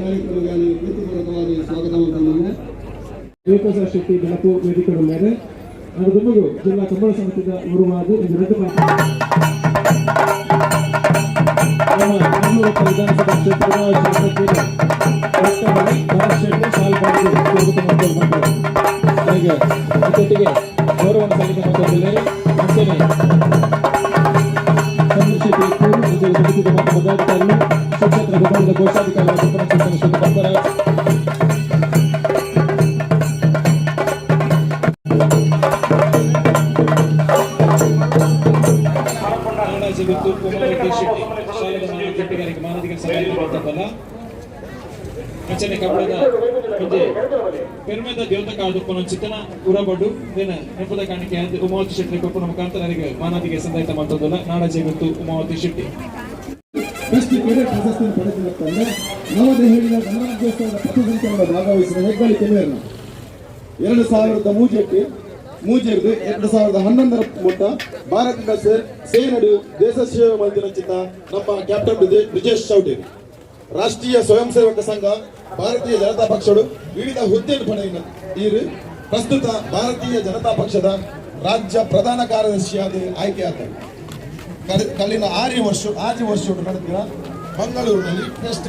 ಕಾರ್ಯಕ್ರಮಕ್ಕೆ ಪ್ರೀತಿಪೂರ್ವಕವಾಗಿ ಸ್ವಾಗತ ಮಾಡ್ತೇನೆ. ದೇವಪ್ರಸಾದ್ ಶೆಟ್ಟಿ ಬೆಳಕು ವೇದಿಕೆಯುಳ್ಳಾರೆ ದುಮ್ಮಗು ಜಿಲ್ಲಾ ಕಂಬಳ ಸಮಿತಿದ ಗುರುವಾದ ಇದು ಎರಡು ನಮ್ಮ ಮಂಗಳೂರು ವಿಧಾನಸಭಾ ಕ್ಷೇತ್ರದ ಶಾಸಕರು ಡಾಕ್ಟರ್ ಭರತ್ ಶೆಟ್ಟಿ ಶಾಲ್ಪಾಡಿ ಸ್ವಾಗತ ಮಾಡ್ತಾರೆ. ಹಾಗೆ ಜೊತೆಗೆ ಗೌರವವನ್ನು ಸಲ್ಲಿಕೆ ಮಾಡ್ತಿದ್ದಾರೆ. ಅಂಚನೆ ಸಮೀರ್ ಶೆಟ್ಟಿ ಇಪ್ಪೂರು, ಅಂಚನೆ ಸಮಿತಿದ ಮತ್ತು ಪದಾಧಿಕಾರಿಗಳು, ಸುಕ್ಷೇತ್ರ ವಿಭಾಗದ ಕೋಶಾಧಿಕಾರಿ ಶ್ರೀ ಪದ್ಮರಾಜ್. ನಾಡಾಜಿ ಉಮಾವತಿ ಶೆಟ್ಟಿ ಶಾಲೆದ ಮಾನದಿಗಾರಿಕೆ ಮಾನದಿಗ ಸಹಾಯ ಮಾಡ್ತದಲ್ಲ. ಅಂಚನೆ ಕಬ್ಬಳದ ಒಂಜಿ ಪೆರ್ಮೆದ ದ್ಯೋತಕ ಆದುಪ್ಪನ ಚಿತ್ತನ ಉರಬಡು ದಿನ ನೆಪದ ಕಾಣಿಕೆ ಉಮಾವತಿ ಶೆಟ್ಟಿ ಕೊಪ್ಪನ ಮುಖಾಂತರ ನನಗೆ ಮಾನದಿಗೆ ಸಂದಾಯಿತ ಮಾಡ್ತದಲ್ಲ. ನಾಡಾಜಿ ಗೊತ್ತು ಉಮಾವತಿ ಶೆಟ್ಟಿ. ಬೆಸ್ಟ್ ಕೆಡೆಟ್ ಪ್ರಶಸ್ತಿಯನ್ನು ಪಡೆದಿರುವ ತಂಡ ನವದೆಹಲಿಯ ಗಣರಾಜ್ಯೋತ್ಸವದ ಪಥಸಂಚಲನ ಭಾಗವಹಿಸಿದ ಹೆಗ್ಗಳಿಕೆ ಮೇರಿನ. 2003ಕ್ಕೆ ಮೂಜೆರ್ದು 2011ರ ಮುಟ್ಟ ಭಾರತದ ಸೇನಡು ದೇಶ ಸೇವೆ ಮಾಡಿದ ನಮ್ಮ ಕ್ಯಾಪ್ಟನ್ ಬ್ರಿಜೇಶ್ ಚೌಧರಿ. ರಾಷ್ಟ್ರೀಯ ಸ್ವಯಂ ಸೇವಕ ಸಂಘ, ಭಾರತೀಯ ಜನತಾ ಪಕ್ಷಡು ವಿವಿಧ ಹುದ್ದೆಯನ್ನು ಪಡೆದ ಈರು ಪ್ರಸ್ತುತ ಭಾರತೀಯ ಜನತಾ ಪಕ್ಷದ ರಾಜ್ಯ ಪ್ರಧಾನ ಕಾರ್ಯದರ್ಶಿಯಾದ ಆಯ್ಕೆಯಾದ ಕಲ್ಲಿನ 6 ವರ್ಷ ನಡೆದಿರ ಮಂಗಳೂರಿನಲ್ಲಿ test.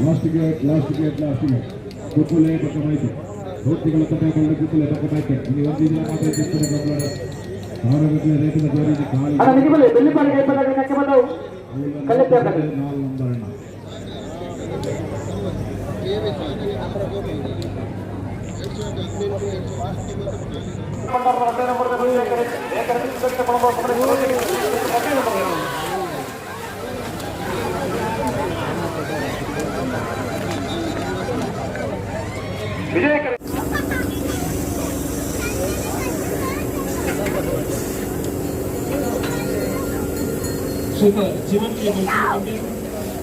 Last gate, last gate, last gate. ಕುಪ್ಪುಲೆ ಪಕ್ಕ ಮಾಹಿತಿ ಭೌತಿಗಳ ಕಟ್ಟೆ ಕುಪ್ಪುಲೆ ಪಕ್ಕ ಮಾಹಿತಿ. ನೀವು ಒಂದು ದಿನ ಮಾತ್ರ ಇರ್ತಾರೆ. ಕಬ್ಬಳ ಸಾವಿರ ಗಟ್ಟಲೆ ರೇಟಿನ ಜೋರಿ ಖಾಲಿ. ನಾಲ್ಕು ನಂಬರ್ ಅಣ್ಣ. ಶ್ರೀಯುತ ಜೀವನ್ ಕೆ ಮಲ್ಟಿ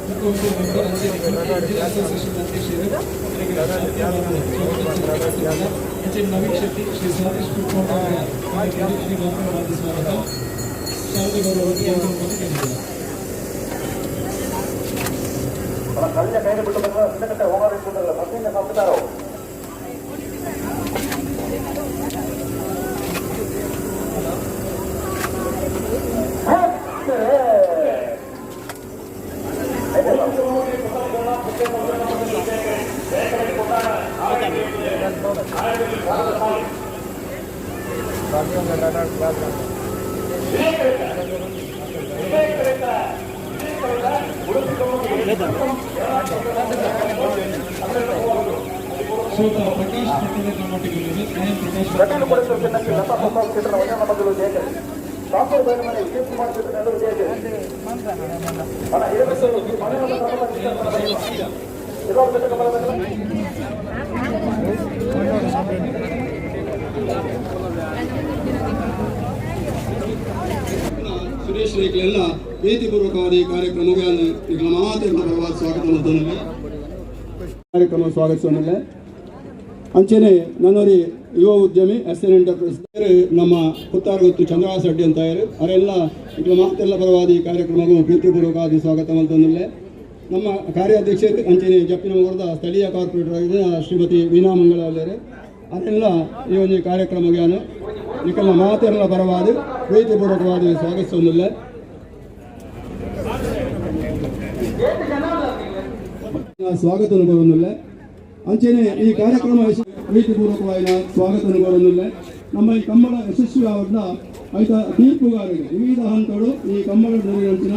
ಮುಖ್ಯಮಂತ್ರಿ ಮೆಂಬರ್, ಅಂಚನೆ ಜಿಲ್ಲಾ ಅಸೋಸಿಯೇಷನ್ ಅಧ್ಯಕ್ಷರು, ಅವರಿಗೆ ಸ್ವಾಗತ. ಅಂಚನೆ ನವೀನ್ ಶೆಟ್ಟಿ, ಶ್ರೀ ಸತೀಶ್ ಕುಮಾರ್ ಅವರ ಶ್ರೀ ಮಾತನಾಡಿ ಸ್ವಾಗತ. ಶಾರದೆ ಗೌರವಕ್ಕೆ ಕೇಳಿದ್ದಾರೆ. ಶ್ರೀಯುತ ಪ್ರಕಾಶ್ ಪಟ್ಟಣ ನಮ್ಮೊಟ್ಟಿಗೆ ಎನ್ ಪ್ರಕಾಶ್. ಸುರೇಶ್ ರೇಖಲೆಲ್ಲ ಪ್ರೀತಿಪೂರ್ವಕವಾದ ಈ ಕಾರ್ಯಕ್ರಮಕ್ಕೆ ಈಗ ಮಾತೆಲ್ಲ ಪರವಾದ ಸ್ವಾಗತ ಮಾಡ್ತಾನೆ. ಕಾರ್ಯಕ್ರಮ ಸ್ವಾಗತಿಸೋನಲ್ಲೇ ಅಂಚೆನೆ ನನ್ನೋರಿ ಯುವ ಉದ್ಯಮಿ ಎಸ್ ಎನ್ ಎಂಟರ್ಪ್ರೈಸ್ ನಮ್ಮ ಪುತ್ತಾರಗುತ್ತು ಚಂದ್ರಹಾಸ್ ರೆಡ್ಡಿ ಅಂತ ಹೇಳಿ ಅವರೆಲ್ಲ ಈಗ ಮಾತೆಲ್ಲ ಪರವಾದ ಈ ಕಾರ್ಯಕ್ರಮಕ್ಕೂ ಪ್ರೀತಿಪೂರ್ವಕವಾಗಿ ಸ್ವಾಗತ ಮಾಡ್ತಾನಲ್ಲೇ. ನಮ್ಮ ಕಾರ್ಯಾಧ್ಯಕ್ಷರು ಅಂಚೆನೆ ಜಪ್ಪಿನ ಸ್ಥಳೀಯ ಕಾರ್ಪೊರೇಟರ್ ಆಗಿದ್ದ ಶ್ರೀಮತಿ ವೀಣಾ ಮಂಗಳ ಅವರೇ ಅದೆಲ್ಲ ಈ ಒಂದು ಕಾರ್ಯಕ್ರಮಕ್ಕೆ ನಿಕಲ್ನ ಮಾತೆಲ್ಲ ಪರವಾದ ಪ್ರೀತಿಪೂರ್ವಕವಾಗಿ ಸ್ವಾಗತಿಸೋದಿಲ್ಲ. ಸ್ವಾಗತ ಕೋರೊಂದುಲ್ಲೆ. ಅಂಚೆನೆ ಈ ಕಾರ್ಯಕ್ರಮ ಪ್ರೀತಿಪೂರ್ವಕವಾದ ಸ್ವಾಗತ ಕೋರೊಂದುಲ್ಲೆ. ನಮ್ಮ ಈ ಕಂಬಳ ಯಶಸ್ವಿ ಆವನ್ನ ಐತ ತೀರ್ಪುಗಾರರಿಗೆ ವಿವಿಧ ಹಂತಗಳು ಈ ಕಂಬಳ ಅಂಚಿನ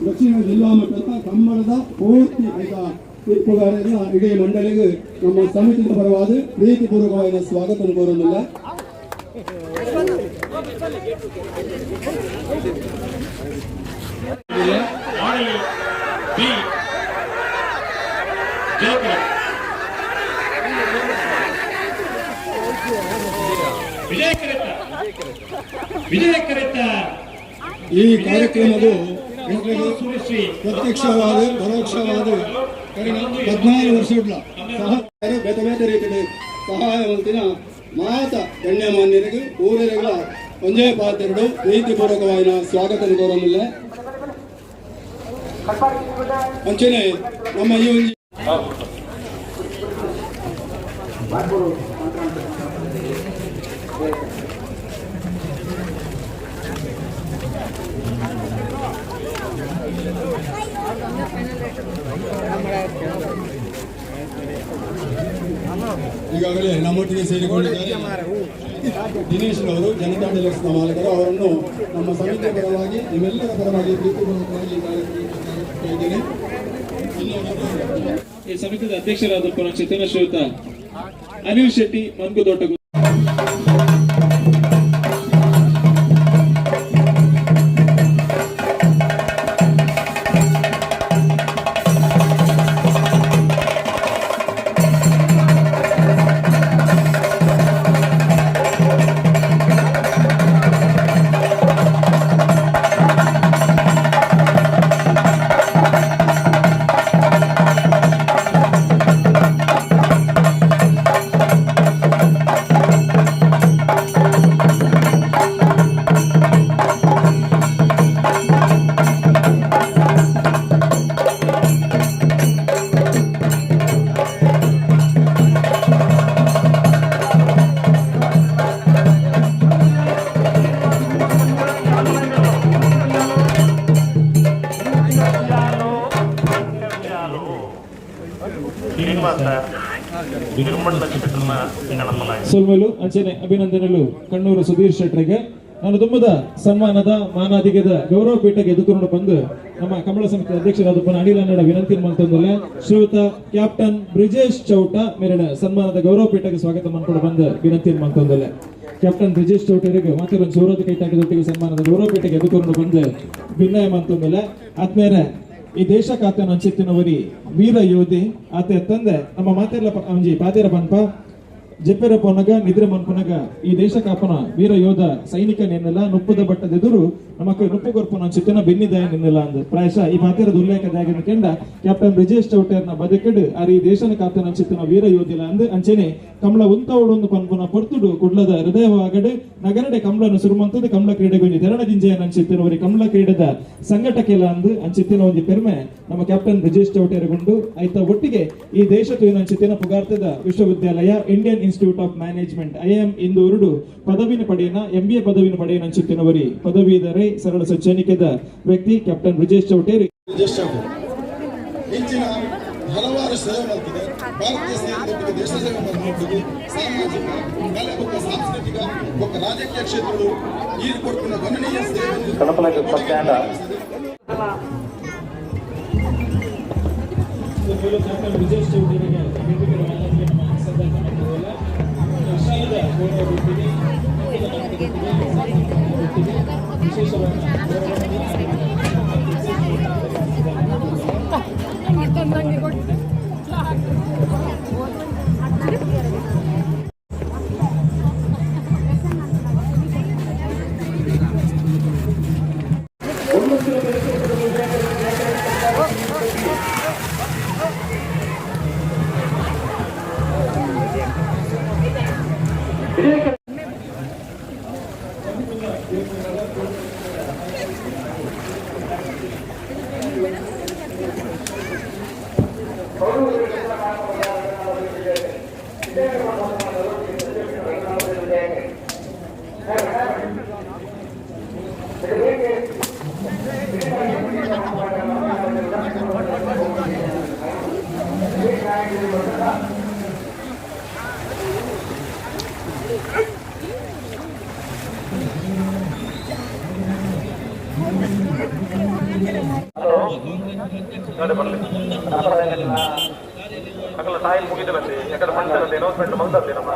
ದಕ್ಷಿಣ ಜಿಲ್ಲಾ ಮಟ್ಟದ ಕಂಬಳದ ಪೂರ್ತಿ ಐತ ತೀರ್ಪುಗಾರನ ಇಡೀ ಮಂಡಳಿಗೆ ನಮ್ಮ ಸಮಿತಿಯ ಪರವಾದ ಪ್ರೀತಿಪೂರ್ವಕವಾದ ಸ್ವಾಗತ ಕೋರಲಿಲ್ಲ. ಈ ಕಾರ್ಯಕ್ರಮವು ಪ್ರತ್ಯಕ್ಷವಾದ ಪರೋಕ್ಷವಾದ 14 ವರ್ಷಗಳ ಸಹ ಬೇತೆ ಬೇತೆ ರೀತಿಯ ಸಹಾಯ ಮಂತಿನ ಮಾತ ಗಣ್ಯಮಾನ್ಯರಿಗೆ ಊರರಿಗಳ ಒಂಜೇ ಪಾತ್ರೆಡು ಪ್ರೀತಿಪೂರ್ವಕವಾದ ಸ್ವಾಗತ ಕೋರಲಿಲ್ಲ. ಅಂಚನೆ ನಮ್ಮ ಈ ಒಂದು ಈಗಾಗಲೇ ನಮ್ಮೊಟ್ಟಿಗೆ ಸೇರಿಕೊಂಡಿದ್ದಾರೆ ದಿನೇಶ್ ಅವರು, ಜನತಾ ಡಿಲಕ್ಸ್ನ ಮಾಲೀಕರು. ಅವರನ್ನು ನಮ್ಮ ಸಮಿತಿಯ ಪರವಾಗಿ, ನಿಮ್ಮೆಲ್ಲರ ಪರವಾಗಿ ಪ್ರೀತಿಪೂರ್ವಕವಾಗಿ ಸ್ವಾಗತಿಸ್ತಾ ಇದ್ದೇನೆ. ಈ ಸಮಿತಿಯ ಅಧ್ಯಕ್ಷರಾದ ಚೇತನ ಶ್ರೀಯುತ ಅನಿಲ್ ಶೆಟ್ಟಿ ಮನ್ಗುದೋಟ. ಸೊಲ್ಮೆಲು ಅಂಚನೆ ಅಭಿನಂದನೆಗಳು ಕಣ್ಣೂರು ಸುಧೀರ್ ಶೆಟ್ಟರಿಗೆ. ನಾನು ತುಂಬದ ಸನ್ಮಾನದ ಮಾನಾದಿಗದ ಗೌರವ ಪೀಠಕ್ಕೆ ಎದುಕೊಂಡು ಬಂದು ನಮ್ಮ ಕಮಲ ಸಮಿತಿ ಅಧ್ಯಕ್ಷರಾದ ಅನಿಲ್ ಅನ್ನಡ ವಿನಂತಿ ಮಾಡ್ತಂದಲ್ಲ ಶ್ರೀಯುತ ಕ್ಯಾಪ್ಟನ್ ಬ್ರಿಜೇಶ್ ಚೌಟ ಮೇರಿನ ಸನ್ಮಾನದ ಗೌರವ ಪೀಠಕ್ಕೆ ಸ್ವಾಗತ ಮಾಡ್ಕೊಂಡು ಬಂದು ವಿನಂತಿ ಮಾಡ್ತಂದಲ್ಲ. ಕ್ಯಾಪ್ಟನ್ ಬ್ರಿಜೇಶ್ ಚೌಟರಿಗೆ ಮಾತಿರೋ ಜೋರದ ಕೈ ತಾಕಿದೊಟ್ಟಿಗೆ ಸನ್ಮಾನದ ಗೌರವ ಪೀಠಕ್ಕೆ ಎದುಕೊಂಡು ಬಂದು ಭಿನ್ನಯ ಮಾಡ್ತಂದಲ್ಲ. ಆದ್ಮೇಲೆ ಈ ದೇಶ ಕಾತನ ಅಂಚಿತ್ತಿನವರಿ ವೀರ ಯೋಧಿ ಆತ ತಂದೆ ನಮ್ಮ ಮಾತೆಲ್ಲ ಒಂಜಿ ಪಾತೆರ ಪನ್ಪ ಜೆಪ್ಪೆರ ಪೊನಗ ನಿದ್ರೆ ಮನ್ಪುನಗ ಈ ದೇಶ ಕಾಪನ ವೀರ ಯೋಧ ಸೈನಿಕ ನಿನ್ನೆಲ್ಲ ನುಪ್ಪುದ ಬಟ್ಟದೆದುರು ನಮಕ್ ನುಪ್ಪು ಕೊರ್ಪುನ ಅಂಚಿತ್ತಿನ ಬೆನ್ನಿದಾಯ ನಿನ್ನೆಲ್ಲ ಅಂದ್ ಪ್ರಾಯಶಃ ಈ ಪಾತೆರದ ಉಲ್ಲೇಖದಾಗಿನ ಕೆಂಡ ಕ್ಯಾಪ್ಟನ್ ಬ್ರಿಜೇಶ್ ಚೌಟರ್ನ ಬದುಕೆಡು ಆರ್ ಈ ದೇಶನ ಕಾತನ ಅಂಚಿತ್ತಿನ ವೀರ ಯೋಧಿಲ ಅಂದ್ ಅಂಚೆನೆ ಕಮಲ ಉಂತವಡೊಂದು ಪನ್ಪುನ ಪೊರ್ತುಡು ಕುಡ್ಲದ ಹೃದಯವಾಗಡು ನಗರಡೆ ಕಮಲನು ಸುರುಮಂತದ ಕಮಲ ಕ್ರೀಡೆಗೆ ಒಂಜಿ ತೆರಣ ದಿಂಜೆಯನ್ ಅಂಚಿತ್ತಿನ ಒರಿ ಕಮಲ ಕ್ರೀಡೆದ ಸಂಘಟಕೆಲ ಅಂದ್ ಅಂಚಿತ್ತಿನ ಒಂಜಿ ಪೆರ್ಮೆ ನಮ್ಮ ಕ್ಯಾಪ್ಟನ್ ಬ್ರಿಜೇಶ್ ಚೌಟೇರಗುಂಡು. ಆಯ್ತ ಒಟ್ಟಿಗೆ ಈ ದೇಶ ತುಯಿನಂಚಿತ್ತಿನ ಪುಗಾರ್ತದ ವಿಶ್ವವಿದ್ಯಾಲಯ Indian Institute of Management IIM ಇಂದೂರುಡು ಪದವಿನ ಪಡೆಯನ ಎಂಬಿಎ ಪದವಿನ ಪಡೆಯನ ಅಂಚಿತ್ತಿನವರಿ ಪದವೀಧರೆ ಸರಳ ಸಜ್ಜನಿಕೆದ ವ್ಯಕ್ತಿ ಕ್ಯಾಪ್ಟನ್ ಬ್ರಿಜೇಶ್ ಚೌಟೇರಿ. ಬ್ರಿಜೇಶ್ ಚೌಟೇರ್ ಇಂಚಿನ ಹಲವಾರು ಸೇವೆ ಮಾಡ್ತಿದೆ. ಭಾರತೀಯ ಸೇನೆಯೊಟ್ಟಿಗೆ ದೇಶ ಸೇವೆ ಮಾಡ್ತಿದೆ. ಸಾಮಾಜಿಕ, ಕಲೆ ಬೊಕ್ಕ ಸಾಂಸ್ಕೃತಿಕ ಬೊಕ್ಕ ರಾಜಕೀಯ ಕ್ಷೇತ್ರಗಳು ಈ ಕೊಟ್ಟಿನ ಗಣನೀಯ ಸೇವೆ. ಕ್ಯಾಪ್ಟನ್ ಬ್ರಿಜೇಶ್ ಚೌಟೇರಿಗೆ ವೇದಿಕೆಯ ಮಾತಾಡಲಿಕ್ಕೆ ನಮ್ಮ ಸದ್ದಾತ ಮಾಡ್ತೇವಲ್ಲ. ವಿಶಾಲದ ಗೌರವ ಬಿಟ್ಟಿಗೆ, ಬಿಟ್ಟಿಗೆ, ವಿಶೇಷವಾದ ಗೌರವ. ಟೈಮ್ ಮುಗಿದಿಲ್ಲಂತೆ ಯಾಕಂದ್ರೆ ಫಂಕ್ಷನ್ ಅಂತ ಅನೌನ್ಸ್ಮೆಂಟ್ ಬಂದದ್ದೆ ನಮ್ಮ.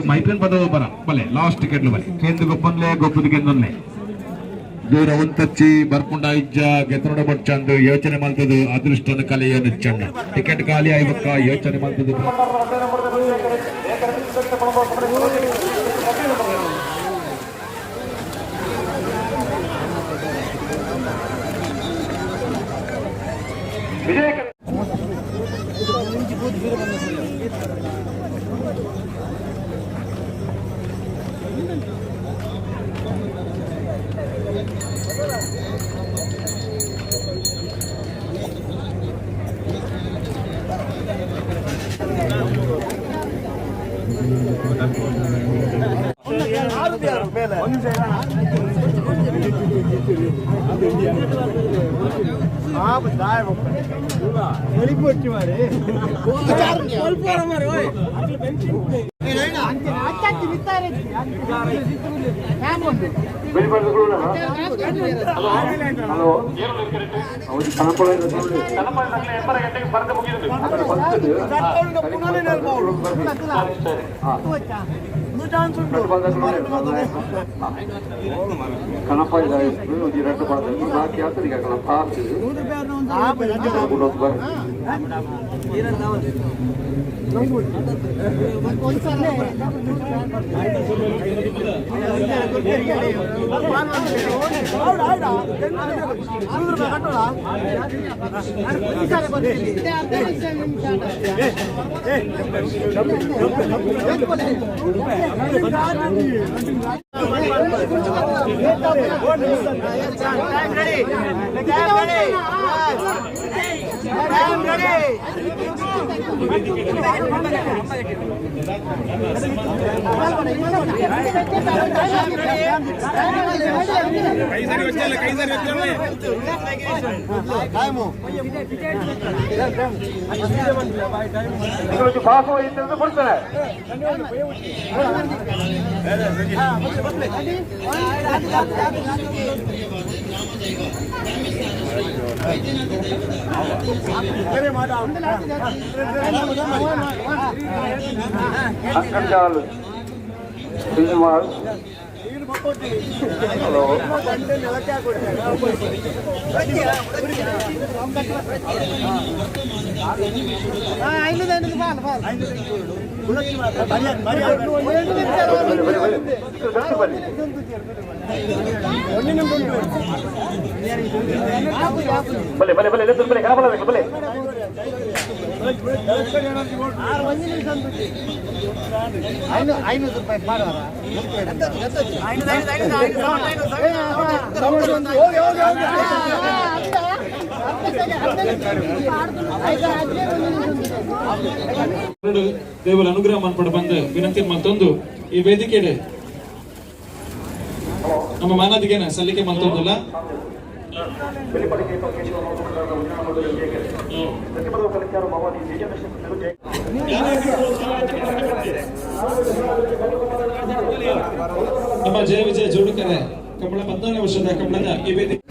ಮೈಪೇನ್ ಪದ ಬರ ಬಲೆ ಲಾಸ್ಟ್ ಟಿಕೆಟ್ ಬಲೆ ಕೇಂದ್ರ ಗೊಪ್ಪನ್ಲೆ ಗೊಪ್ಪದ ಕೇಂದ್ರನ್ಲೆ ದೂರ ಉಂತಚ್ಚಿ ಬರ್ಪುಂಡ ಇಜ್ಜ ಗೆತನಡ ಬಚ್ಚಂದು ಯೋಚನೆ ಮಾಡ್ತದು ಅದೃಷ್ಟನ ಕಲೆಯ ನಿಚ್ಚಂಡ ಟಿಕೆಟ್ ಖಾಲಿ ಆಯ್ಬಕ್ಕ ಯೋಚನೆ ಮಾಡ್ತದು. 80 ಗಂಟೆಗೆ ಬರೆದು ಮುಗಿಯುದು. ದೇವರ ಅನುಗ್ರಹ ಮನ್ಪಡ ಬಂದು ವಿನಂತಿ ಮಲ್ತೊಂದು ಈ ವೇದಿಕೆಡೆ ನಮ್ಮ ಮಾನದಿಗೆನ ಸಲ್ಲಿಕೆ ಮಲ್ತೊಂದುಲ್ಲ. ನಮ್ಮ ಜಯ ವಿಜಯ ಜೋಡುಕರೆ ಕಂಬಳ 14ನೇ ವರ್ಷದ ಕಂಬಳದ ಈ ವೇದಿಕೆ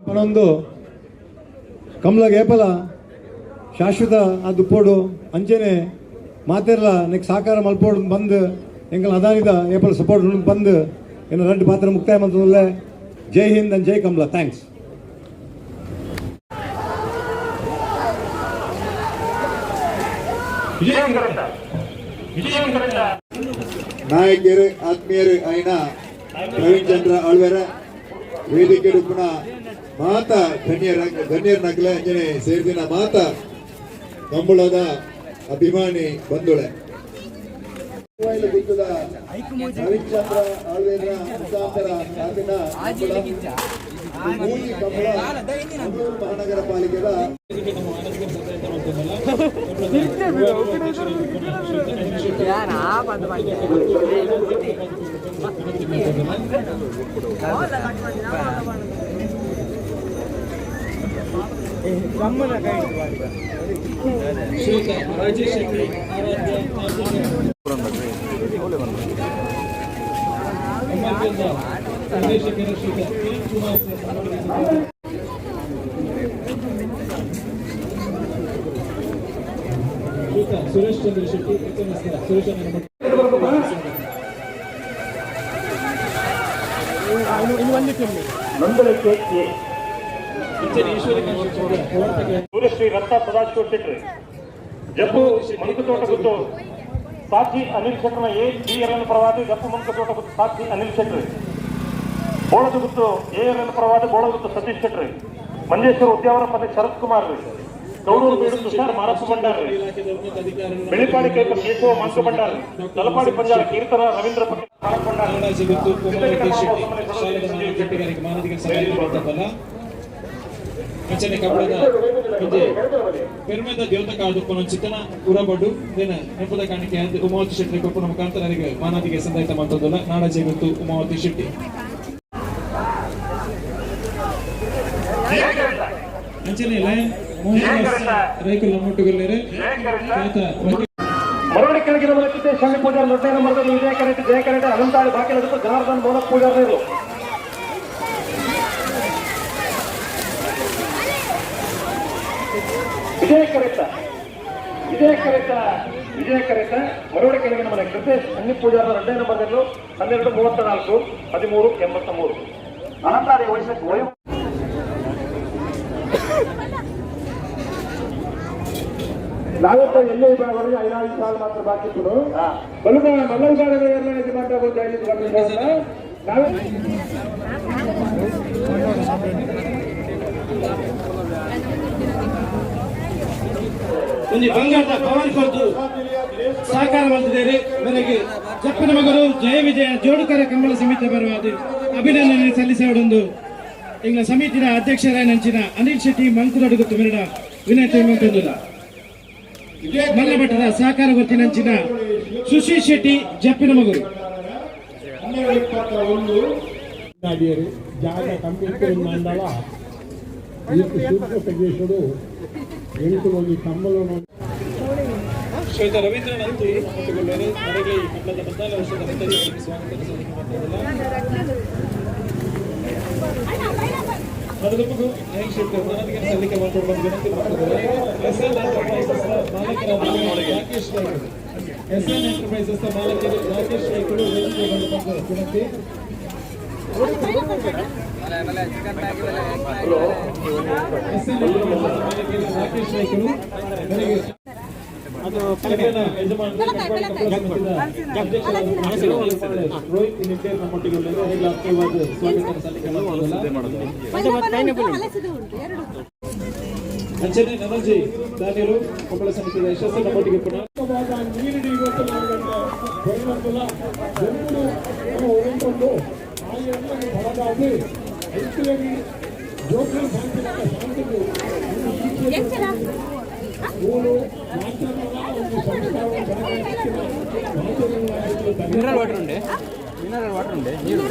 ಪನೊಂದು ಕಮಲ ಗೇಪಲ ಶಾಶ್ವತ ಅದು ಪೋಡು ಅಂಚೆನೆ ಮಾತೆರ್ಲ ನೆಕ್ ಸಾಕಾರ ಮಲ್ಪೋಡು ಬಂದು ಎಂಕಲ್ ಅದಾನಿದ ಏಪಲ ಸಪೋರ್ಟ್ ಬಂದು ಎನ್ನ ರೆಡ್ಡು ಪಾತ್ರ ಮುಕ್ತಾಯ ಮಂತದಲ್ಲೇ. ಜೈ ಹಿಂದ್ ಅಂಡ್ ಜೈ ಕಮಲ. Thanks. ನಾಯಕರು ಆತ್ಮೀಯರು ಆಯ್ನ ಪ್ರವೀಣ್ ಚಂದ್ರ ಆಳ್ವೆರ ವೇದಿಕೆ ಉಪ್ಪುನ ಮಾತ ಗಣ್ಯರ ಗಣ್ಯರ ನಗಲೆ ಅಂಜನೆ ಸೇರ್ದಿನ ಮಾತ ಕಂಬಳದ ಅಭಿಮಾನಿ ಬಂಧುಳೆ ಗುತ್ತದ ಪ್ರವೀಣ್ ಚಂದ್ರ ಆಳ್ವೆರ ಮುಖಾಂತರ ಕಾಪಿನ ಮೂಲಿ ಕಂಬಳ ಮಂಗಳೂರು ಮಹಾನಗರ ಪಾಲಿಕೆದ ಶ್ರೀಯುತ ರಾಜೇಶ್ ಶೆಟ್ಟಿ ಆರಾಧ್ಯ ನಿರ್ದೇಶಕರು ಶ್ರೀಯುತ ಕಿರಣ್ ಕುಮಾರ್ ಸರ್. ಶ್ರೀಯುತ ಸುರೇಶ್ ಚಂದ್ರ ಶೆಟ್ಟಿ ಎಚ್ಎಂಎಸ್ ಸುರೇಶ್ ಸೂರ್ಯಶ್ರೀ ರತ್ನ ಸದಾಶಿವ ಶೆಟ್ಟಿ ಜಬ್ಬು ಮಣಕತೋಟ ಗುತ್ತು ಸಾಕ್ಷಿ ಅನಿಲ್ ಶೆಟ್ಟರ್ನ ಎ ಬಿ ಎಲ್ ಎನ್ ಪರವಾದ ಜಬ್ಬು ಮಣಕತೋಟ ಗುತ್ತು ಸಾಕ್ಷಿ ಅನಿಲ್ ಶೆಟ್ಟಿ, ಬೋಳದ ಗುತ್ತು ಎ ಎಲ್ ಎನ್ ಪರವಾದ ಬೋಳಗುತ್ತು ಸತೀಶ್ ಶೆಟ್ಟಿ, ಮಂಜೇಶ್ವರ ಉದ್ಯಾವರ ಪದ ಶರತ್ ಕುಮಾರ್, ಗೌಡೂರು ಬೀಡು ತುಷಾರ್ ಮಾರಪ್ಪ ಭಂಡಾರಿ, ಬೆಳಿಪಾಡಿ ಕೈಪ ಕೇಶವ ಮಂಕ ಭಂಡಾರಿ, ತಲಪಾಡಿ ಪಂಜಾರ ಕೀರ್ತನ ರವೀಂದ್ರ ಪಟೇಲ್ ಮಾರಪ್ಪ ಭಂಡಾರಿ. ನಾಡಾಜಿ ಗುತ್ತು ಕೋಮಲವತಿ ಶೆಟ್ಟಿ ಶಾಲೆದ ಮಾನ ಮಾನದಿಗೆ ಸಹಾಯ ಮಾಡ್ತದಲ್ಲ. ಅಂಚನೆ ಕಬ್ಬಳದ ಒಂಜಿ ಪೆರ್ಮೆದ ದೇವತ ಕಾದುಪ್ಪನ ಚಿತ್ತನ ಉರಬಡ್ಡು ದೇನ ನೆಂಪುದ ಕಾಣಿಕೆ ಉಮಾವತಿ ಶೆಟ್ಟಿ ಕೊಪ್ಪನ ಮುಖಾಂತರ ನನಗೆ ಮಾನಾದಿಗೆ ಸಂದಾಯಿತ ಮಾಡ್ತದಲ್ಲ. ನಾಡಾಜಿ ಗುತ್ತು ಉಮಾವತಿ ಶೆಟ್ಟಿ. ಅಂಚನೆ ಲಯನ್ ಮೋಹನ್ ರೈಕುಲ್ ನಮ್ಮೊಟ್ಟುಗಲ್ಲೇರೆ ಖ್ಯಾತ ಮರವಡಿ ಕೆಳಗಿನ ಮಲಕಿದ್ದೆ ಶಮಿ ಪೂಜಾರಿ ದೊಡ್ಡ ಮರದಲ್ಲಿ ವಿಜಯ ಕರೆಟ್ ಜಯ ಕರೆಟ್ ಅನಂತಾಳಿ ಬಾಕಿಲ ಜನಾರ್ದನ್ ಮೋಹನ ಪೂಜಾರಿ. ವಿಜಯ ಕರೆತ ವಿಜಯ ಕರೆತ ವಿಜಯ ಕರೆತ ಮರವಡಿ ಕೆಳಗಿನ ಮನೆ ಕೃತೇಶ್ ಅನ್ನಿ ಪೂಜಾರ ಎರಡನೇ ನಂಬರ್ಗಳು 12:34 13:83 ಅನಂತಾಳಿ ವಯಸ್ಸು ವಯು. ನಾವೆತ್ತ ಎಲ್ಲಿ ವಿಭಾಗದಲ್ಲಿ ಐನಾರು ಸಾಲು ಮಾತ್ರ ಬಾಕಿ ಇತ್ತು. ಬಲುಕ ಮಲ್ಲ ವಿಭಾಗದ ಯಜಮಾನರು ನಾವೇ. ಒಂದು ಬಂಗಾರದ ಪವನ್ ಕೊರತು ಸಹಕಾರ ಮಾಡ್ತಿದ್ದಾರೆ. ಮೇರೆಗೆ ಜಪ್ಪನ ಮಗರು ಜಯ ವಿಜಯ ಜೋಡುಕರ ಕಂಬಳ ಸಮಿತಿ ಬರುವುದು ಅಭಿನಂದನೆ ಸಲ್ಲಿಸೋಡೊಂದು ಇಂಗ್ಲ ಸಮಿತಿಯ ಅಧ್ಯಕ್ಷರಾಯ ನಂಚಿನ ಅನಿಲ್ ಶೆಟ್ಟಿ ಮಂಕುದೊಡಗುತ್ತು ಮೆರಡ ವಿನಯ್ ಮಂತಂದುಲ್ಲ. ಮಲ್ಲಭಟ್ಟರ ಸಹಕಾರ ಗೊತ್ತಿನಂಚಿನ ಸುಶೀಲ್ ಶೆಟ್ಟಿ ಜಪ್ಪಿನ ಮಗರು. ಜಾಗ ಕಮ್ಮಿ ಮಂಡಲ ಈ ಸೂಕ್ತ ಪ್ರದೇಶಡು ಎಂಟು ಒಂದು ಕಂಬಲು. ಶ್ವೇತ ರವೀಂದ್ರನಾಥ್ ನಮ್ಮೊಟ್ಟಿಗೊಳ್ಳೇರು. ಮರೆಗೆ ಈ ಕನ್ನಡದ 14 ವರ್ಷದ ರೈತರಿಗೆ ಸ್ವಾಗತ ಸಲ್ಲಿಕೆ ಮಾಡ್ತಿದ್ದಲ್ಲ. ನಡೆದಪ್ಪಗೂ ನಾಯಕ್ ಶೆಟ್ಟಿ ಮಾನದಿಗೆ ಸಲ್ಲಿಕೆ ಮಾಡಿಕೊಂಡು ಬಂದು ವಿನಂತಿ ಮಾಡ್ತಿದ್ದಾರೆ. ಎಸ್ ಎನ್ ಎಂಟರ್ಪ್ರೈಸಸ್ ಮಾಲೀಕರಾದ ರಾಕೇಶ್ ನಾಯ್ಕರು, ಎಸ್ ಎನ್ ಎಂಟರ್ಪ್ರೈಸಸ್ ಮಾಲೀಕರು ರಾಕೇಶ್ ನಾಯ್ಕರು ವೇದಿಕೆ ಬಂದು ವಿನಂತಿ. ಎಸ್ ಎನ್ ಎಂಟರ್ಪ್ರೈಸಸ್ ಮಾಲೀಕರು ರಾಕೇಶ್ ನಾಯ್ಕರು ನನಗೆ ಕಲೆನ ಯಜಮಾನರು ಅಧ್ಯಕ್ಷರಾದ ರೋಹಿತ್ ನಿಟ್ಟೇರ್ ನಮ್ಮೊಟ್ಟಿಗೆ ಅವರಿಗೆ ಆತ್ಮೀಯವಾದ ಸ್ವಾಗತ ಸಲ್ಲಿಕೆ ಮಾಡ್ತಿದ್ದಲ್ಲ. ಅಂಚನೆ ನಮರ್ಜಿ ದಾನಿಯರು ಕಂಬಳ ಸಮಿತಿಯ ಯಶಸ್ಸು ನಮ್ಮೊಟ್ಟಿಗೆ ಪುನಃ. ನೀರಿಡಿ ಇವತ್ತು 4 ಗಂಟೆ ಬರುವಂತಿಲ್ಲ. ಬೆಂಬಲು ಉಂಟು. ಆ ಎಲ್ಲ ಬಲದಾಗಿ ಐಕ್ಯವಾಗಿ ಜೋಕರ್ ಶಾಂತಿ ಶಾಂತಿಗೆ ಮೂರು ಒಂದು ಮಿನರಲ್ ವಾటర్ ఉండే, మినరల్ వాటర్ ఉండే నీరు.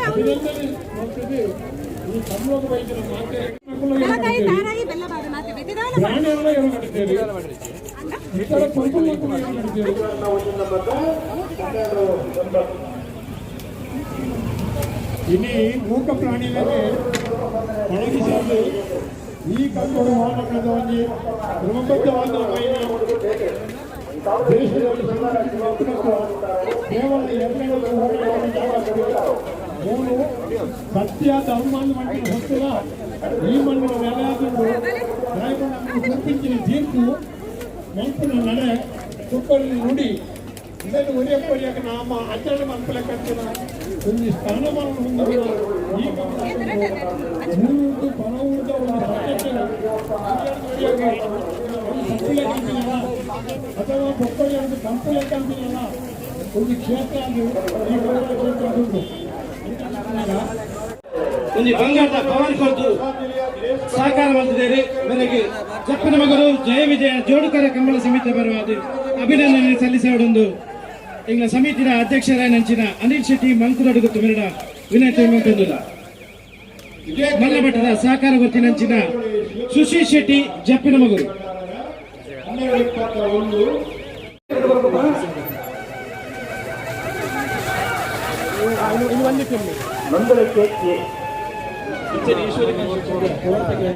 ಅಭಿನಂದನೆ ಮಾಡ್ತಿದ್ದು ಈ ಕಮ್ಮಲದ ವೈದ್ಯರ ಪ್ರಾಣಿಯೆಲ್ಲ ಏನು ಮಾಡಿದ್ದೇವೆ, ಇತರ ಪಂಪುలకు ಏನು ಮಾಡಿದ್ದೇವೆ. ಇನಿ ಮೂಕ ಪ್ರಾಣಿಗಳಿಗೆ ಪಳಗಿಸಿದ್ದು ಈ ಕನ್ನಡ ಹೋರಾಟದ ಒಂದು ಕ್ರಮಬದ್ಧವಾದ ದೇಶದಲ್ಲಿ ಕೇವಲ ಎರಡನೇ ಮೂರು ಸತ್ಯ ధర్మాన్ని వంటి వస్తుల ఈ మన్ను వేలాదుడు చూపించిన తీర్పు మంపున నಡೆ కుప్పని నుడి ಇದನ್ನು ಒರಿಯಪ್ಪರಿಯಕ ನಾಮ ಆಚರಣೆ ಮನ್ಪಲೆ ಕಟ್ಟಿನ ಒಂದು ಸ್ಥಾನಮಾನ ಹೊಂದಿರುವ ಈ ಮೂರು ಪರವೂರ್ದ ಒಂದು ಸತ್ಯಕ್ಕೆ ತಪ್ಪುಲೆ ಕಂಪಿನಲ್ಲ ಅಥವಾ ಬೊಕ್ಕಳಿ ಒಂದು ಕಂಪುಲೆ ಕಂಪಿನಲ್ಲ ಒಂದು ಕ್ಷೇತ್ರ ಅದು ಈ ಕನ್ನಡ ಕ್ಷೇತ್ರ ಅದು. ಒಂದು ಬಂಗಾರದ ಪವನ್ ಕೊರತು ಸಹಕಾರ ಮಾಡ್ತಿದ್ದಾರೆ. ಮೇರೆಗೆ ಜಪ್ಪನ ಮಗರು ಜಯ ವಿಜಯ ಜೋಡುಕರ ಕಂಬಳ ಸಮಿತಿ ಬರುವುದು ಅಭಿನಂದನೆ ಸಲ್ಲಿಸೋಡೊಂದು ಇಂಗ್ಲ ಸಮಿತಿಯ ಅಧ್ಯಕ್ಷರಾಯ ನಂಚಿನ ಅನಿಲ್ ಶೆಟ್ಟಿ ಮಂಕುದೊಡಗುತ್ತು ಮೆರಡ ವಿನಯ್ ಮಂತಂದುಲ್ಲ. ಮಲ್ಲಭಟ್ಟರ ಸಹಕಾರ ಗೊತ್ತಿನಂಚಿನ ಸುಶೀಲ್ ಶೆಟ್ಟಿ ಜಪ್ಪಿನ ಮಗರು. 12 ನಂದಳಿಕೆ ಎ. ಅಂಚನೆ ಈಶ್ವರಿ ಕನ್ಸ್ಟ್ರಕ್ಷನ್